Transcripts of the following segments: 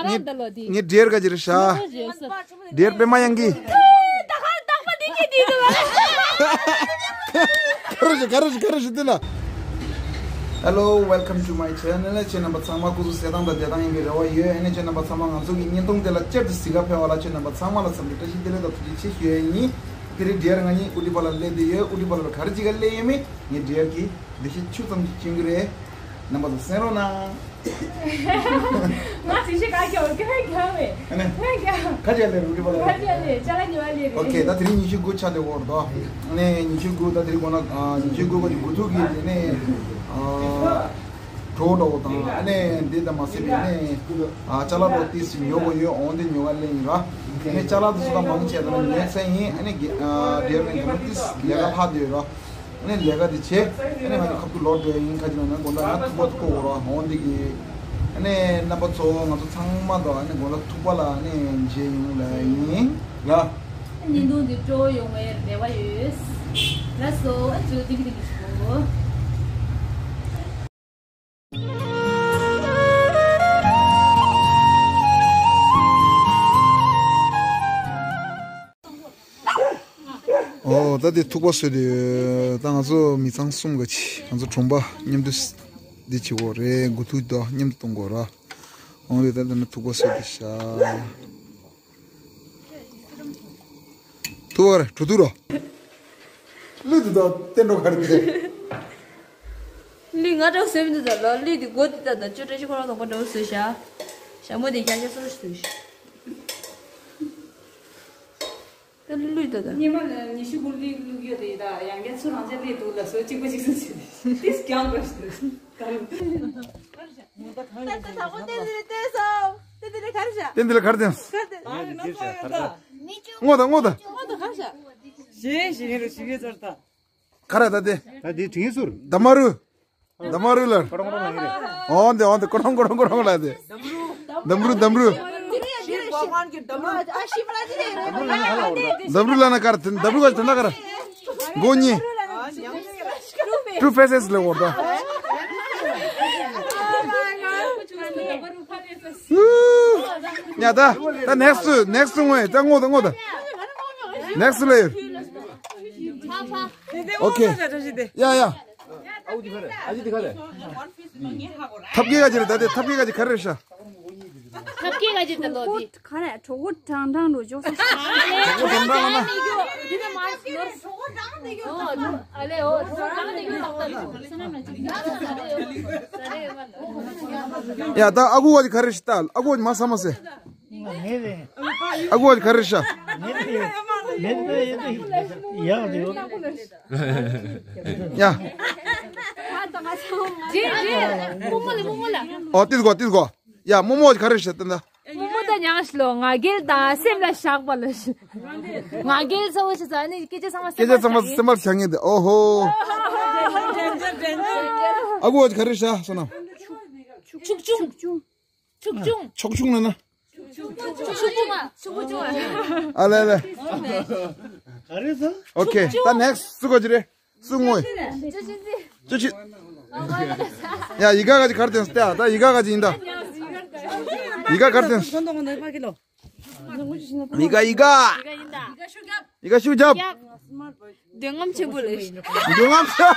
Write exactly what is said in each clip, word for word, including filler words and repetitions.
ངའི་ངའི་འདྲེར་ག་ཅི་རེད་ཤག་འདྲེར་པད་མ་དབྱངས་སྐྱིད། ད་ག་རྟག་པ་འདི་གི་འདི་འདུག་ག་རེ་ཞིག་ག་རེ་ཞིག་ག་རེ་ཞིག་འདི་ལ། Hello, welcome to my channel. ཁྱེད་རྣམ་པ་ཚང་མ་སྐུ་གཟུགས་གསལ་ཐང་དང་བདེ་ཐང་ཡིན་པའི་རེ་བ་ཡོད། ཨ་ནི་ཁྱེད་རྣམ་པ་ཚང་མ་ང་ཚོ་གི་བརྙན་ཐུང་དེ་ལ་བསྐྱར་དུ་གཟིགས་ག་ཕེབས་པ་ལ་ཁྱེད་རྣམ་པ་ཚང་མ་ལ་འཚམས་འདྲི་བཀྲ་ཤིས་བདེ་ལེགས་དང་ཐུགས་རྗེ་ཆེ་ཞུ་ཡས་ཡིན། དེ་རིང་འདྲེར་ང་གཉིས་ཨུ་ཏི་པ་ལ་སླེབས་བསྡད་ཡོད། ཨུ་ཏི་པ་ལ་ག་རེ་བྱེད་ག་སླེབས་ཡོད་མེད་ངས་འདྲེར་གྱི་འདི་ཤེས་ཆུ་ཙམ་ཞིག་སྐྱོན་གྱི་རེད། རྣམ་པ་ཚོ་གསན་རོགས་གནང་། ང་དེ་ཤེས་ག་རྒྱག་ག་རྒྱག་མེད། ཨ་ནི། ག་རྒྱག་ཁ་ཅིག་ལས་རུ་རི་པ་ལ། ཁ་ཅིག་ལས་ཅ་ལག་ཉི་མ་ལས་རེད། ཨོ་ཁེ། ད་དེ་རིང་ཉི་ཤུ་དགུ་ཆགས་བསྡད་ཡོད་རེད་དོ། ཨ་ནི་ཉི་ཤུ་དགུ་ད་དེ་རིང་དགོང་ན་ཉི་ཤུ་དགུ་ག་དེ་དགུ་ཐུག་གི་དེ་ནས་གྲོ་འདྲ་བོ་དང་ཨ་ནི་འདི་དང་མ་ཟད་པའི་ཨ་ནི་ཅ་ལག་འདྲ་བོ་ཏིས་ཉོ་དགོས་ཡོད། འོང་དེ་ཉོ་ག་སླེབས་ཡིན་ར། ཨ་ནི་ཅ་ལག་དེ་ཚོ་ད་མང་ཆེ་ད་ཉོ་ཚར་ཡིན། ཨ་ནི་དེ་རིང་དགོང་ན་ཏིས་ལས་ཀ་ལྷག་བསྡད་ཡོད་ར། ཨ་ནི་ལས་ཀ་དེ་བྱས། ཨ་ནི་ང་ཚོ་ཁ་ཐུག་ལོག་འགྲོ་ཡ་ཡིན། ཁ་ཅིག་ན་ན་དགོང་དག་ང་ཐུག་པ་ཐུག་པ་འོ་ར་འོང་འདི་གི། ཨ་ནི་རྣམ་པ་ཚོ་ང་ཚོ་ཚང་མ་དང་ཨ་ནི་དགོང་དག་ཐུག་པ་ལ་ཨ་ནི་མཇལ་ཡོང་ལ་ཡིན་ལ། བརྙན་ཐུང་འདི་སྤྲོ་ཡོང་བའི་རེ་བ་ཡོད། ལགས་སོ། ཨ་ཚོ་ཏིག་ཏིག་ཞུ། ཨོ། ད་དེ་ཐུག་པ་བཟོས་ཏེ་ཡོད། ད་ང་ཚོ་མི་ཚང་གསུམ་ག་ཅི་ང་ཚོ་གྲོང་པ་མཉམ་དུ་འདི་བྱེད་དགོས་རེད། དགུ་ཐུག་དང་མཉམ་དུ་གཏོང་དགོས་ར། འོང་རེད། ད་དེ་ན་ཐུག་པ་བཟོས་ཏེ་ཤ། ཐུག་པ་རེད་གྲོ་ཐུག་རོ། གླུད་དུ་དང་བསྟན་འགྲོ་ག་རེ་དེ། གླུད་ང་འདྲ་བོ་བཟོས་མི་འདུག་ད་ལོ། གླུད་དེ་སྒོ་དེ་ལྟ་དང་ཅོ་ཏྲ་ཅི་ཁོ་རང་དང་ཁོ་འདྲ་བོ་བཟོས་ཤག་ཞྭ་མོ་དེ་རྐྱང་རྐྱང་སོ་སོ་བཟོས་ཤག་ད་གླུད་ད་ད། སྔོན་མ་ལ་ཉི་ཤུ་དགུ་གླུད་གླུད་ཡོད་དེ་ད་ཡང་བསྐྱར་ཚུར་རང་ཅག་གླུད་འདུག་ལ་བཟོ་གཅིག་པ་གཅིག་སུ་བྱེད་དེ་ཏིས་རྐྱང་པ་ཞིག་ད། ད་ད་ད་གོ་ཏེ་ཏེ་ཏེ་སོ་ཏེ་ཏེ་ལེ་གར་ཞག་ཏེ་ཏེ་ལེ་གར་ཏེ། གར་ཏེ། ཨ་ནི་ཚོ་ཡོད་ད། སྔོ་ད་སྔོ་ད། སྔོ་ད་གར་ཞག་ཞེས་ཞེས་རུ་ཞིག་ཡོད་ཚར་ད། ག་ར་ད་དེ། ད་དེ་དྲིན་ཟུར། ད་མ་རུ། ད་མ་རུ་ལར། ཀོ་རོང་ཀོ་རོང་ལ་ངེ་རེད། འོན་ཏེ་འོན་ཏེ་ཀོ་རོང་ཀོ་རོང་ཀོ་རོང་ལ་དེ། འདམ་རུ་འདམ་རུ། འདམ་རུ་ལ་ན་ཀར་འདམ་རུ་ག་ད་ན་ཀར། མགོ་གཉིས། Two faces ལ་འོར་ད། ཡ་ད། ད་next next ངོས་ད་ངོ་ད་ངོ་ད། next layer། Okay. ཡ་ཡ། ཨ་ཅི་དེ་ག་རེ། ཐབ་ཀའི་ག་ཅི་རེད་ད་དེ་ཐབ་ཀའི་ག་ཅི་ག་རེ་རེད་ཤག་ཐབ་ཀའི་ག་ཅི་ད་ལོ་དེ། ག་རེ་གྲོགས་པོ་དྲང་དྲང་འགྲོ་ཅོག་ས། གྲོགས་པོ་དྲང་དྲང་ལ་ན། ཡ་ད་ཨ་ཁུ་ག་ཅི་ག་རེ་རེད་ཤག་ད་ཨ་ཁུ་ག་ཅི་ག་རེ་ཤག་ད་ཨ་ཁུ་ག་ཅི་མ་ས་མ་སེ། ཨ་ཁུ་ག་ཅི་ག་རེ་རེད་ཤག་ཡ། ཨོ་ཏིས་གོ་ཏིས་གོ། ཡ་རྨོ་མོ་ག་རེ་བཤད་ད། རྨོ་མོ་ད་ཉག་ཤི་ལོ་ང་རྒྱལ་དང་སེམས་ལ་བཞག་པ་ལ་ཤི། ང་རྒྱལ་ཚ་བོ་ཤི་ཙ་ནི་སྐད་ཆ་ཚང་མ་སྐད་ཆ་ཚང་མ་སེམས་པར་བྱ་ངེས་དེ་ཨོ་ཧོ། ཨ་ཁུ་ག་ཅི་ག་རེ་ཤག་སོ་ན། ཕྱུག་ཆུང་། ཕྱུག་ཆུང་། ཕྱུག་ཆུང་ལ་ན། ཕྱུག་ཆུང་། ཕྱུག་ཆུང་། ཨ་ལེ་ལེ། ག་རེ་ཟེར། Okay. ད་next སུ་ག་ཅི་རེད། སུ་ངོས། ཅོ་ཅི། ཡ་ཡི་ག་ག་ཅི་གར་ཏེན་སྟེ་ད་ཡི་ག་ག་ཅི་ཡིན་ད། ཡི་ག་གར་ཏེན། ཡི་ག་ཡི་ག་ཡི་ག་ཤུགས་རྒྱབ། འདོད་རྔམ་ཆེན་པོ་ལས། འདོད་རྔམ་ཆེ།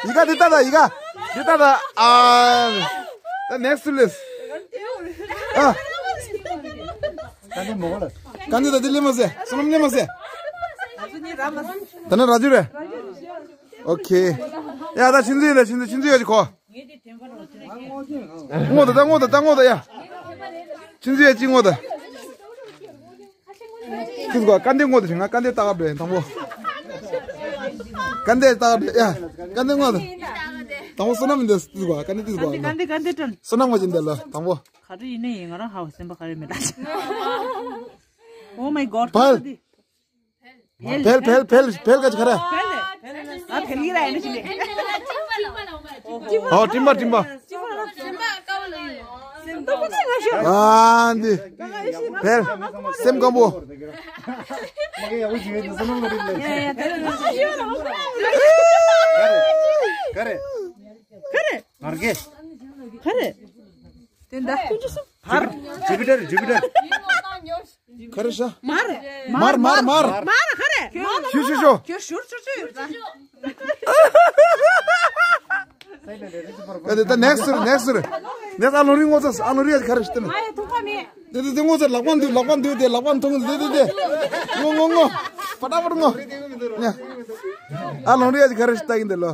ཡི་ག་འདི་ལྟ་ད་ཡི་ག་འདི་ལྟ་ད། ཨ། ད་next list. ཨ། ཀ་འདི་མོ་ལ། ཀ་འདི་ད་འདི་ལེ་མ་སེ། སོ་ནམ་ལེ་མ་སེ། ད་ནི་ར་ཇུ་རེད། Okay. ཡ་ད་ཆིན་ཙི་ཡ་ད་ཆིན་ཙི་ཆིན་ཙི་ཡ་ཅི་ཁོ། ངོ་ད་ད་ངོ་ད་ད་ངོ་ད་ཡ། ཆིན་ཙི་ཡ་ཅི་ངོ་ད། ཏིས་གོ་ཀ་འདི་ངོ་ད་ཆིན་ང་ཀ་འདི་ལྟ་ག་བྲེ་དང་པོ། ཀ་འདི་ལྟ་ག་བྲེ་ཡ། ཀ་འདི་ངོ་ད། དང་པོ་བསོད་ནམས་མི་འདི་ཏིས་གོ་ཀ་འདི་ཏིས་གོ་ཀ་འདི་ཀ་འདི་ཀ་འདི་ཀྲན། བསོད་ནམས་ངོ་ཅི་འདི་ལ་དང་པོ། ག་རེ་ཡིན་ནི་ཡིན། ང་རང་ཧ་བ་སེམས་པ་ག་རེ་མེད་ད། Oh my god. ཕལ། ཕལ་ཕལ་ཕལ་ཕལ་ག་ཅི་ག་རེ། ཕལ་ལེ། ཕལ་ལེ། ཨ་ཕལ་གྱི་ར་ཡིན་ནི་ཅི་ལེ། ཨོ་སྤྲིན་པ་སྤྲིན་པ། ཨ་འདི། ཕལ། སེམས་སྐམ་པོ། ག་རེ། ག་རེ། ག་རེ། ཇི་པི་ཊར། ཇི་པི་ཊར། ག་རེ་ཤ། མར། མར་མར་མར། མར་ག་རེ། ཤུ་ཤུ་ཤུ། ཁྱོད་ཤུར་ཤུར་ཤུར་ཡོད་ད། ད་ནེག་སི་ཊི་ནེག་སི་ཊི་ནེག་སི་ཊི། ཨ་ལོང་རི་ངོ་ཚ། ཨ་ལོང་རི་ཡ་ག་རེ་ཤ་དེ་ན། ང་ཡ་ཐུག་པ་མེད། དེ་དེ་དེ་ངོ་ཚ། ལག་པ་འདུག་ལག་པ་འདུག་དེ་ལག་པ་མཐོང་། དེ་དེ་དེ། ངོ་ངོ་ངོ། པ་ཏྲ་པ་ཏྲ་ངོ་། ཨ་ལོང་རི་ཡ་ག་རེ་ཤ་ལྟ་གིན་དེ་ལོ།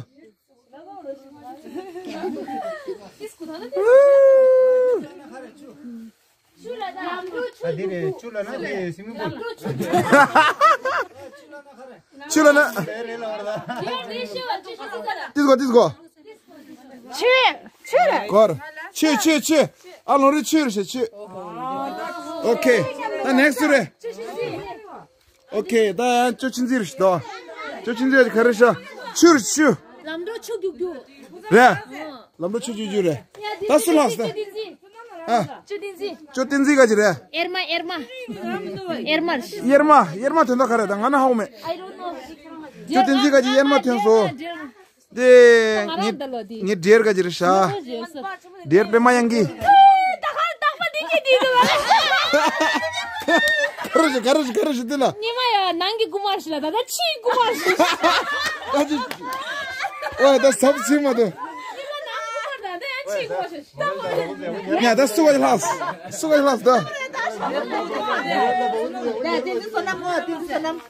ཆུ་ལ་ན། ཏིས་གོ་ཏིས་གོ། ཆུ། ཆུ་རེད། གོར། ཆུ་ཆུ་ཆུ། ཨ་ལོང་རི་ཆུ་རེད་ཤ་ཆུ། ཨོ་ཁེ། ད་ནེག་སི་ཊི་རེད། ཨོ་ཁེ། ད་ཡང་ཅོ་ཆིན་ཙི་རེད་ཤ་དོ། ཅོ་ཆིན་ཙི་ག་རེ་ཤ། ཆུ་རེད་ཆུ། ལམ་འགྲོ་ཆུ་རྒྱུག་རྒྱུག་རེད། ལམ་འགྲོ་ཆུ་རྒྱུག་རྒྱུག་རེད། ད་སུ་ལགས་ད། ཨ། ཅོ་བསྟན་འཛིན། ཅོ་བསྟན་འཛིན་ག་ཅི་རེད། ཨེར་མ་ཨེར་མ། ཨེར་མ། ཨེར་མ་ཨེར་མ་དོན་དག་ག་རེད། ད་ང་ན་ཧ་གོ་མེད། ཅོ་བསྟན་འཛིན་ག་ཅི་ཨེར་མ་ཐོན་སོང་། དེ་ངའི་ངའི་ཌི་ཡར་ག་ཅི་རེད་ཤ། ཌི་ཡར་པད་མ་དབྱངས་སྐྱིད། ད་ག་རེ་རྟག་པ་འདི་གི་འདི་འདུག་ག་རེ་ཞིག་ག་རེ་ཞིག་དེ་ལ། ཉི་མ་ཡ་ནང་གི་རྐུ་མ་ཞིག་ལ་ད་ལྟ་ཕྱིའི་རྐུ་མ་ཞིག་ཨ་ཅི། ཨོ་ད་ཟབ་ཚིག་མ་དོ། ཉི་མ་ནང་གི་རྐུ་མ་ད་ལྟ་ཡང་ཕྱིའི་རྐུ་མ་ཞིག་ཡ་ད་སུ་ག་ལྷག་སུ་ག་ལྷག་ད། ད་དེ་ཚོ་བསོད་ནམས་ངོ་། དེ་ཚོ་བསོད་ནམས།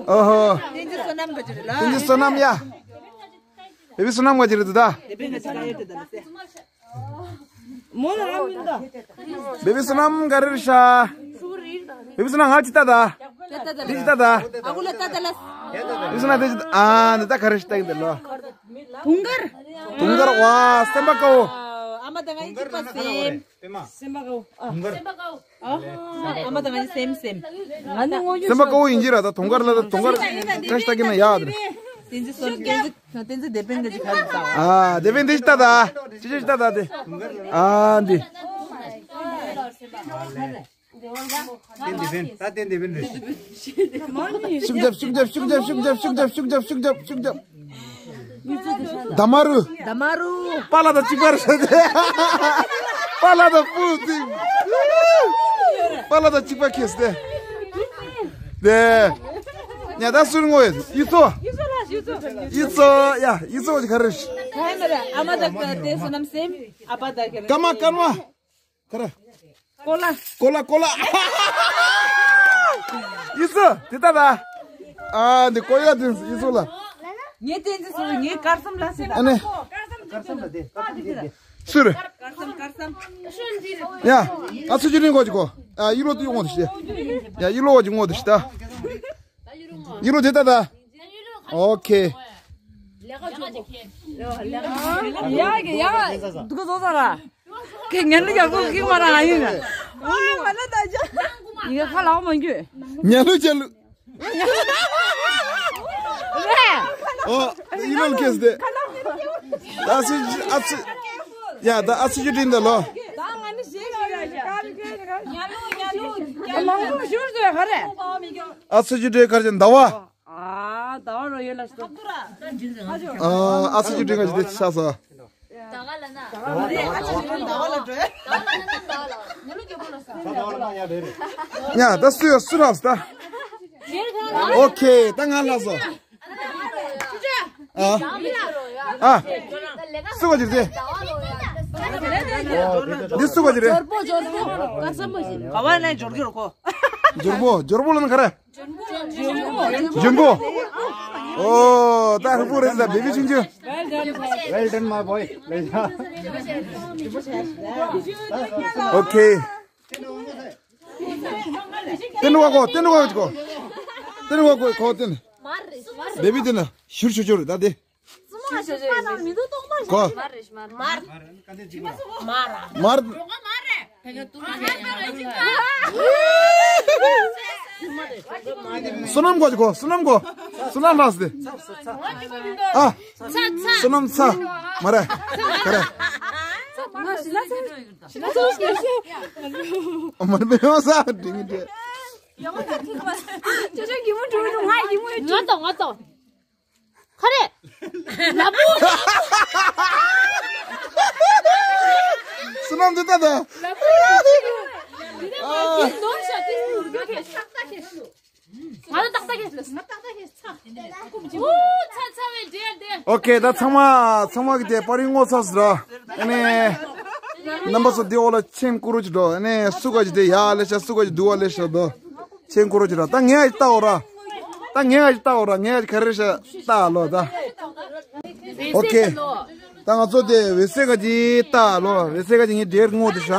ཨོ་ཧོ། དེ་ཚོ་བསོད་ནམས་ག་ཅི་རེད་ལ། དེ་ཚོ་བསོད་ནམས་ཡ། བེ་བི་བསོད་ནམས་ག་ཅི་རེད་ད། བེ་བི་ག་ཅི་ག་ཡོད་དེ་ད་ལ་སེ། མོ་ལ་ཨ་མིན་ད། བེ་བི་བསོད་ནམས་ག་རེ་རེད་ཤ། བེ་བི་བསོད་ནམས་ང་ཅི་ལྟ་ད། དེ་ཅི་ལྟ་ད། ཨ་ཁུ་ལ་ལྟ་ད་ལ། བེ་བི་བསོད་ནམས་དེ་ཅི་ཨ་ནི་ད་ག་རེ་ཞིག་ལྟ་གིན་དེ་ལོ། དུང་དཀར། དུང་དཀར་ཝ་སེམས་པ་དཀར་བོ། ཨ་མ་ད་ང་ཡི་གཅིག་པ་སེམས། སེམས་པ་དཀར་བོ། ཨ་མ་ད་ང་ཡི་སེམས་སེམས། ང་ནི་ངོ་ཡོད། སེམས་པ་དཀར་བོ་ཡིན་གྱི་ར་ད་དུང་དཀར་ལ་ད་དུང་དཀར་བཀྲ་ཤིས་རྟགས་བརྒྱད་ན་ཡག་རེད། བསྟན་འཛིན་སོན་བསྟན་འཛིན་བསྟན་འཛིན་དེད་དཔོན་གྱི་ཁ་ལ་ད། ཨ་དེད་དཔོན་འདི་ཞིག་ལྟ་ད། ཅི་ཅི་ཞིག་ལྟ་ད་དེ། ཨ་འདི། བསྟན་འཛིན་དེད་དཔོན་ད་བསྟན་འཛིན་དེད་དཔོན་རེད། ཤུགས་རྒྱབ་ཤུགས་རྒྱབ། ད་མ་རུ། ད་མ་རུ། པཱ་ལགས་དང་གཅིག་པ་རེད་ཟེར་ཏེ། པཱ་ལགས་དང་སྤུ་གཅིག་པཱ་ལགས་དང་གཅིག་པ་ཁེལ་ཏེ། དེ། ཉ་ད་སུར་ངོ་ཡོད། ཡུ་ཚོ། ཡུ་ཚོ་ཡ་ཡུ་ཚོ་ག་རེ། ཨ་མ་ད་ག་དེ་བསོད་ནམས་སེམས། ཨ་ཕ་ད་ག་རེ། ཀརྨ་ཀརྨ། ག་རེ། ཀོ་ལ། ཀོ་ལ་ཀོ་ལ། ཡིན་སོ་དེ་ལྟ་ལ། ཨ་འདི་ཀོ་ཡ་དེ་ཡིན་སོ་ལ། ངའི་བསྟན་འཛིན་སོ་ངའི་དཀར་གསུམ་ལ་སེ་ད། ཨ་ནི། སུ་རེད། དཀར་གསུམ་དཀར་གསུམ། ཡ། ཨ་ཚུ་ཅི་རིང་གོ་ཅི་གོ། ཨ་ཡི་ལོ་དུ་ཡོང་གོ་དུ་ཤི། ཡ་ཡི་ལོ་གོ་ཅི་ངོ་དུ་ཤི་ད། ཡི་ལོ་དེ་ལྟ་ལ། ཨོ་ཁེ། ཡ་གི་ཡ། དུ་གོ་ཟོ་ཟ་ར། ཁྱེད་ངན་ལུགས་ཡག་པོ་ཁྱེད་མ་རང་ཨ་ཡིན་ན། ཨ་མ་ན་ད་ཅག་ཡིན་ཁ་ལག་མ་འགྱོད། ངན་ལུགས་ཅན་ལུགས། རེད། ཨོ་ཡིན་ལོ་ཁེས་དེ། ད་ཨ་ཚི་ཨ་ཚི། ཡ་ད་ཨ་ཚི་ཅི་དྲིན་ད་ལོ། ཨ་ཚི་ཅི་དྲིན་གར་ཅན་ཟླ་བ། ཨ་ཟླ་བ་རོ་ཡོད་ལ་སྟོ། ཨ་ཨ་ཚི་ཅི་དྲིན་གར་ཅན་དེ་ཆ་ས། ཡ་ད་སུ་ཡ་སུ་ལགས་ད། ཨོ་ཁེ་ད་ང་ལགས་སོ། ཨ་ཨ་སུ་ག་ཅི་རེད། འདི་སུ་ག་ཅི་རེད། ག་བ་ན་འབྱོར་གི་རོ་ཁོ། འབྱོར་པོ་འབྱོར་པོ་ལ་ན་ག་རེ། འབྱོར་པོ། ཨོ་ད་ཧྲུལ་པོ་རེད་ད་བེ་བི་ཆུང་ཆུང་། Well done, my boy. Okay. ཏེ་ནུ་བ་གོ། ཏེ་ནུ་བ་གོ། ཏེ་ནུ་བ་གོ་ཏེ་ནུ། བེ་བི་ཏེ་ནུ་ཞུར་ཞུ་ཞུར་ད་དེ། གོ། མར། བསོད་ནམས་གོ་གོ། བསོད་ནམས་གོ། བསོད་ནམས་ལགས་ཏེ། ཨ། བསོད་ནམས་ཚ། མ་རེད། ག་རེ། མ་རེད་མེད་ས་འགྲིག་འགྲིག་ང་དང་ང་དང་། ག་རེ། ལ་བུ། བསོད་ནམས་འདི་ལྟ་དང་། ཨ། ང་ལ་ཏག་ཏག་ཁེལ། ང་ཏག་ཏག་ཁེལ་ཚ། ཨོ་ཚ་ཚ་བའི་འདྲེ་འདྲེ། ཨོ་ཁེ། ད་ཚང་མ་ཚང་མ་གི་དེ་པར་རིས་ངོ་ཚ་ཟེར་ར། ཨ་ནི་རྣམ་པ་ཚོ་འདི་འོག་ལ་མཆན་བཀུར་རོགས་གྱིས་འགྲོ། ཨ་ནི་སུ་ག་གི་དེ་ཡ་ལེ་ཤ་སུ་ག་གི་འདུག་བ་ལེ་ཤ་འདུག་མཆན་བཀུར་རོགས་གྱིས་ར། ད་ངས་ཨ་ཅི་ལྟ་འོ་ར། ད་ངས་ཨ་ཅི་ལྟ་འོ་ར། ངས་ཨ་ཅི་ག་རེ་ཤ་ལྟ་ལོ་ད། ཨོ་ཁེ། ད་ང་ཚོ་དེ་འོད་ཟེར་ག་གི་ལྟ་ལོ། འོད་ཟེར་ག་གི་ངའི་འདྲེ་ངོ་དེ་ཤ། ཨ་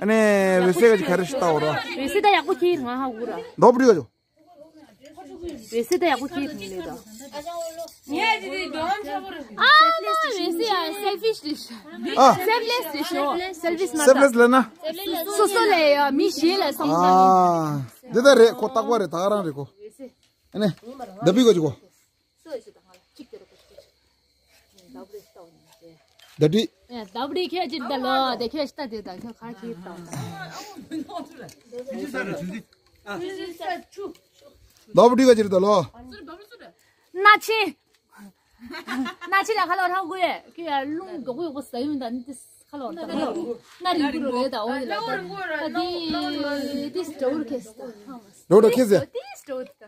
ནི་འོད་ཟེར་ག་གི་ག་རེ་ཤ་ལྟ་འོ་ར། འོད་ཟེར་ད་ཡག་པོ་ཁྱེར་ང་ཧ་གོ་ར། འདོབ་འགྲིག་ག་ཅོ། བེ་སི་ད་ཡག་པོ་ཁྱེར་ཐུབ་ནི་ལོས་དང་། ངས་ཅི་དེ་གདོང་ཆ་པོ་རེད། ཨ་མ་བེ་སི་ཡ་སེལ་ཕིཤ་རེད་ཤག་ཨ། སེལ་ཕི་ལེས་རེད་ཤག་སེལ་ཕིཤ་མ་སེལ་ཕི་ལེས་ལབ་ན། སོ་སོ་ལས་ཡ་མི་གཞན་ལ་བསམ་བློ་བཏང་། ཨ། འདི་ད་རེད། ཁོ་རྟག་པ་རེད། ད་ག་རང་རེད་ཁོ། ཨ་ནི། ད་བི་གོ་ཅི་གོ། ད་བི། ཡ་ད་བི་ཁྱེད་ཅིག་ད་ལོ། དེ་ཁྱེད་ཤི་ད་དེ་ད་ཁྱེད་ག་ཁྱེད་ད། ད་བི་ག་ཅིག་ད་ལོ། ན་ཆེ། ན་ཆེ་ལ་ཁ་ལོ་རང་གོ་ཡ། ཁྱེད་ཡ་རླུང་རྡོག་ཡོག་པོ་ཟ་ཡོང་ད་ནི་དེ་ཁ་ལོ་ད་ལོ། ན་རིང་པོ་རེད་ད། འོ་དེ་ལ་ད་དེ་དེ་སི་ཏྲ་བུར་ཁེ་སི་ད། རོ་རོ་ཁེ་སི། དེ་སི་ཏྲ་བུར་ད།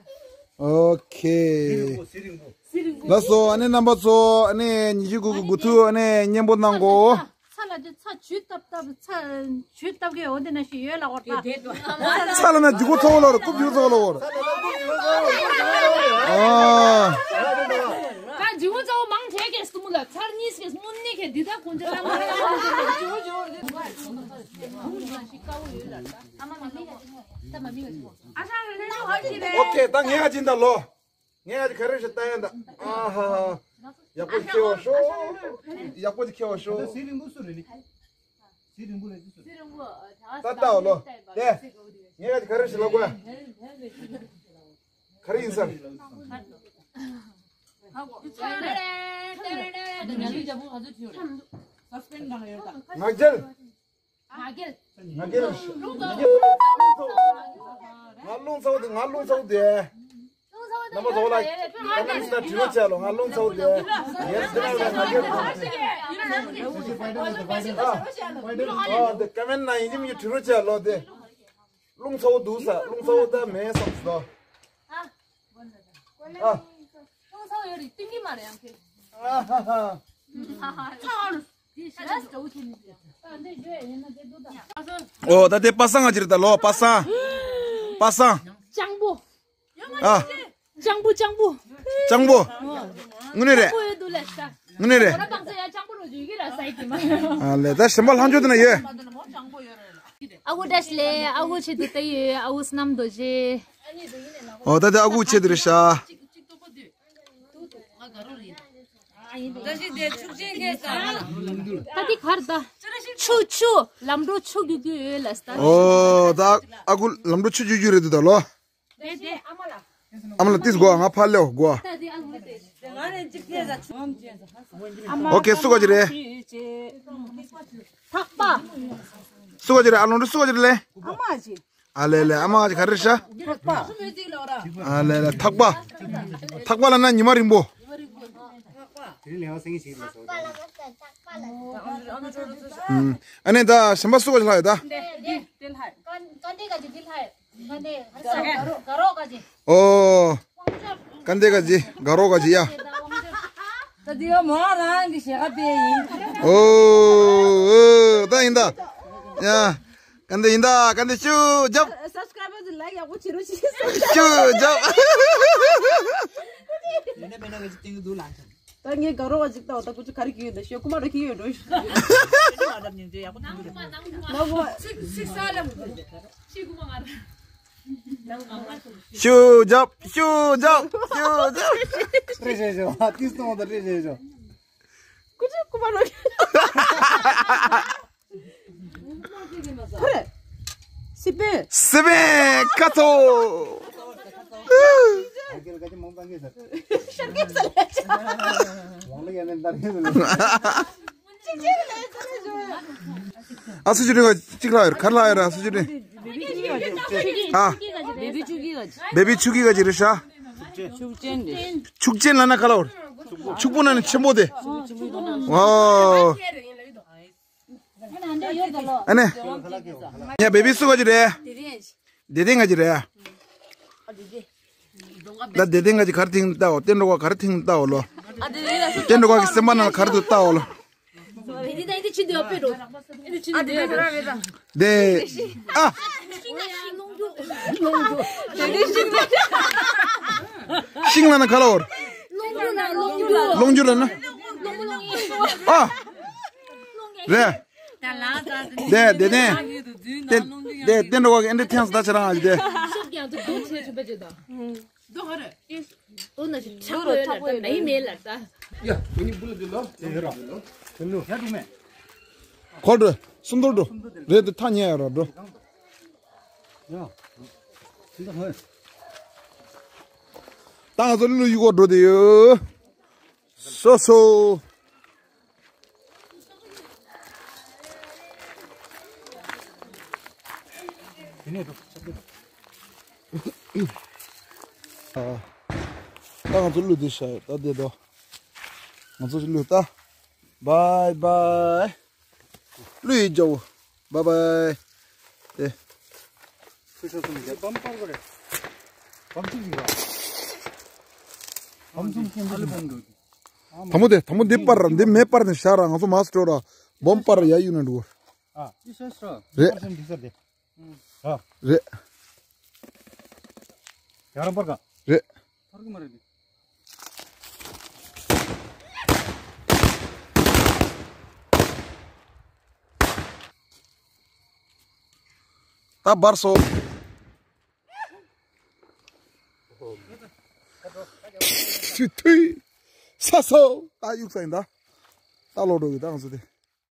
ཨོ་ཁེ། ལགས་སོ། ཨ་ནི་རྣམ་པ་ཚོ། ཨ་ནི་ཉི་ཤུ་དགུ་གི་དགུ་ཐུག་ཨ་ནི་མཉེས་པོ་གནང་གོ། ཚ་ལ་ཅི་ཚ་ཇུས་བཏབ་བཏབ་ཚ་ཇུས་བཏབ་གི་འོ་དེ་ན་ཞིག་ཡོད་ལ་འོ་ད། ཚ་ལ་ན་ཇུ་གོ་ཚ་བོ་ལ་ར། རྐུབ་ཇུ་གོ་ཚ་བོ་ལ་འོ་ར། ཨ། ད་ཇུ་གོ་ཚ་བོ་མང་ཆེ་གེ་སུ་མུ་ལ་ཚར་གཉིས་ཀེ་སུ་མུ་ནི་ཁེ་འདི་ད་ཁོང་ཅི་ལ་མ་ལ་ཇུ་གོ་ཇུ་གོ། ཨོ་ཁེ། ད་ངས་ཧ་ཅིན་ད་ལོ། ངས་ཨ་ཅི་ག་རེ་ཞིག་ལྟ་ཡ་འདའ། ཨ་ཧ་ཧ། ཡག་པོ་ཅིག་ཁེལ་བ་ཤོག་ཡག་པོ་ཅིག་ཁེལ་བ་ཤོག་ཟི་རིང་པོ་སུ་རེད་ནི། ཟི་རིང་པོ་རེད་ཟི་སུ་རེད། ད་ལྟའོ་ལོ། དེ། ངས་ཨ་ཅི་ག་རེ་ཞིག་ལབ་དགོས། ག་རེ་ཡིན་ས། ང་རྒྱལ། ང་རྒྱལ། ང་རྒྱལ། ང་རླུང་ཚ་བོ་དེ། ང་རླུང་ཚ་བོ་དེ། རྣམ་པ་ཚོ་ལ་ཀ་མེན་ཊི་ནང་དྲི་བ་བྱས་ལོ། ང་རླུང་ཚ་བོ་དེ། ཡེ་སི་དེ་ནང་ལ་ང་རྒྱལ། ཨ། ཨ། དེ་ཀ་མེན་ཊི་ནང་ཡིན་གཅིག་མིན་གཅིག་དྲི་བ་བྱས་ལོ་དེ། རླུང་ཚ་བོ་འདུག་ས། རླུང་ཚ་བོ་ད་མེད་བསམ་སོང་། ཨ། ཨ། ཁོང་ཚོ་ཡོད་རེད། སྟོན་གྱི་མ་རེད་ཡང་ཁྱེད། ཨ་ཧ་ཧ། ཨོ་ད་དེ་པ་སངས་ང་ཅི་རེད་ད་ལོ། པ་སངས། པ་སངས། སྤྱང་པོ། ཨ། སྤྱང་པོ་སྤྱང་པོ། སྤྱང་པོ། དངོས་གནས་རེད། སྤྱང་པོ་ཡོད་འདུག་ལ་ཤ། དངོས་གནས་རེད། ཁོ་ར་བང་ཚ་ཡ་སྤྱང་པོ་རོ་ཇུས་ཀྱི་ར་སའི་ཀྱི་མ། ཨ་ལེ། ད་གཞན་པ་ལྷག་འཇོག་དེ་ན་ཡོད། ཨ་ཁུ་བཀྲ་ཤིས་ལེ། ཨ་ཁུ་ཆེད་དུ་ལྟ་ཡོད། ཨ་ཁུ་བསོད་ནམས་རྡོ་རྗེ། ཨོ་ད་དེ་ཨ་ཁུ་ཆེད་དུ་རེད་ཤག་ད་དེ་གར་ད། ཆུ་ཆུ། ལམ་འགྲོ་ཆུ་རྒྱུག་རྒྱུག་ཡོད་ལ་ད། ཨོ་ད་ཨ་ཁུ་ལམ་འགྲོ་ཆུ་རྒྱུག་རྒྱུག་རེད་འདུག་ད་ལོ། ཨ་མ་ལ་ཏིས་གོ། ང་ཕར་ལེའོ་གོ། ཨོ་ཁེ། སུ་ག་ཅི་རེད། ཐག་པ། སུ་ག་ཅི་རེད། ཨ་ལོང་རེད། སུ་ག་ཅི་རེད་ལེ། ཨ་མ་ཅི། ཨ་ལེ་ལེ། ཨ་མ་ག་ཅི་ག་རེ་རེད་ཤག་ཐག་པ། ཨ་ལེ་ལེ། ཐག་པ། ཐག་པ་ལ་ན་ཉི་མ་རིང་པོ། ཨ་ནི་ད་གཞན་པ་སུ་ག་ཅི་ལྷག་ཡོད་ད། ཨོ། ཀ་འདེ་ཀ་ཇི། དགའ་རོགས་ཀ་ཇི་ཡ། ད་འདི་ཡོ་མོ་རང་གི་ཞེ་ཁ་དཔེ་ཡིན། ཨོ། ད་ཡིན་ད། ཡ། ཀ་འདེ་ཡིན་ད། ཀ་འདེ་ཤུ་རྒྱབ། སབ་སི་ཀ་རའེ་བར་ལ་ཡག་པོ་བྱེད་རོགས་བྱེད། ཤུ་རྒྱབ། ཡིན་ན་མིན་ན་ང་ཅི་སྟེང་དུ་ལ། ད་ངས་དགའ་རོགས་ཀ་ཅིག་ལྟ་བ། ད་ཁོ་ཚོ་ག་རེ་གི་ཡོད་ད་ཤོད། ཀུ་མ་ར་གི་ཡོད་འགྲོ། ནང་ཁུ་མ་ནང་ཁུ་མ། ཚིག་ཚིག་ས་ལ་མི་འདུག་ཤི་ཀུ་མ་ང་ར། ཤུ་རྒྱབ། ཤུ་རྒྱབ། ཤུ་རྒྱབ། རེ་བྱས་ཤོག་ཏིས་གཏོང་དང་རེ་བྱས་ཤོག་ཀུ་ཅི་ཀུ་མ་རོ། ཧེ། སི་པན། སི་པན་ཁ་ཚོ། ཤར་སྐྱབས་ས་ལས། ཨ་སུ་ཅི་རིང་ག་གཅིག་ལྷག་ཡོད། གར་ལྷག་ཡོད་ར་སུ་ཅི་རིང་། ཨ། བེ་བི་ཆུ་ཀི་ག་ཅི་རེད་ཤག་ཆུ་ཅན་རེད། ཆུ་ཅན་ལ་ན་ག་ལ་བར། ཕྱུག་པོ་ན་ནི་ཆེན་པོ་དེ། ཝའོ། ཨ་ནི། ཡ་བེ་བི་སུ་ག་ཅི་རེད། བདེ་ལྡན་ག་ཅི་རེད། ད་བདེ་ལྡན་ག་ཅི་གར་ཐིང་ལྟའོ། བསྟན་འགྲོ་ག་གར་ཐིང་ལྟའོ་ལོ། བསྟན་འགྲོ་ག་གི་སེམས་པ་ནང་གར་དུ་ལྟའོ་ལོ། དེ། ཨ། ཤིང་ལ་ན་ག་ལ་འོར། ལོངས་སྤྱོད་ལ་ན། ཨ། རེད། དེ་དེ་དེ། དེ་དེ་འགྲོ་བ་གི་ཨེ་འདྲ་ཐེངས་ད་ཆ་རང་ཨ་ཅི་དེ། ཁོ་འགྲོ་སུམ་མདོར་འགྲོ། རེད་དེ་ཐག་ཉེ་ཡ་ར་འགྲོ། ད་ང་ཚོ་ལུ་ཡུ་གོ་འགྲོ་དེ་ཡོད། སོ་སོ། ད་ང་ཚོ་ལུ་དེ་ཤ་ད་དེ་དོ། ང་ཚོ་ལུ་ད། བའི་བའི། ལུ་ཡི་ཇོ། བའི་བའི། དེ། དམ་མོ་དེ་དམ་མོ་འདི་པར་འདི་མེ་པར་ནས་ཤར་ར་ང་ཚོ་མ་སྤྲོ་ར་སྦོམ་པར་ཡ་ཡུ་ན་འགྲོ། རེད། རེད། རེད། ད་འབར་སོང་། ཐུ་ཐུ། ས་སོ། ད་གཡུག་ས་ཡིན་ད། ད་ལོག་འགྲོ་གི་ད་ང་ཚོ་དེ།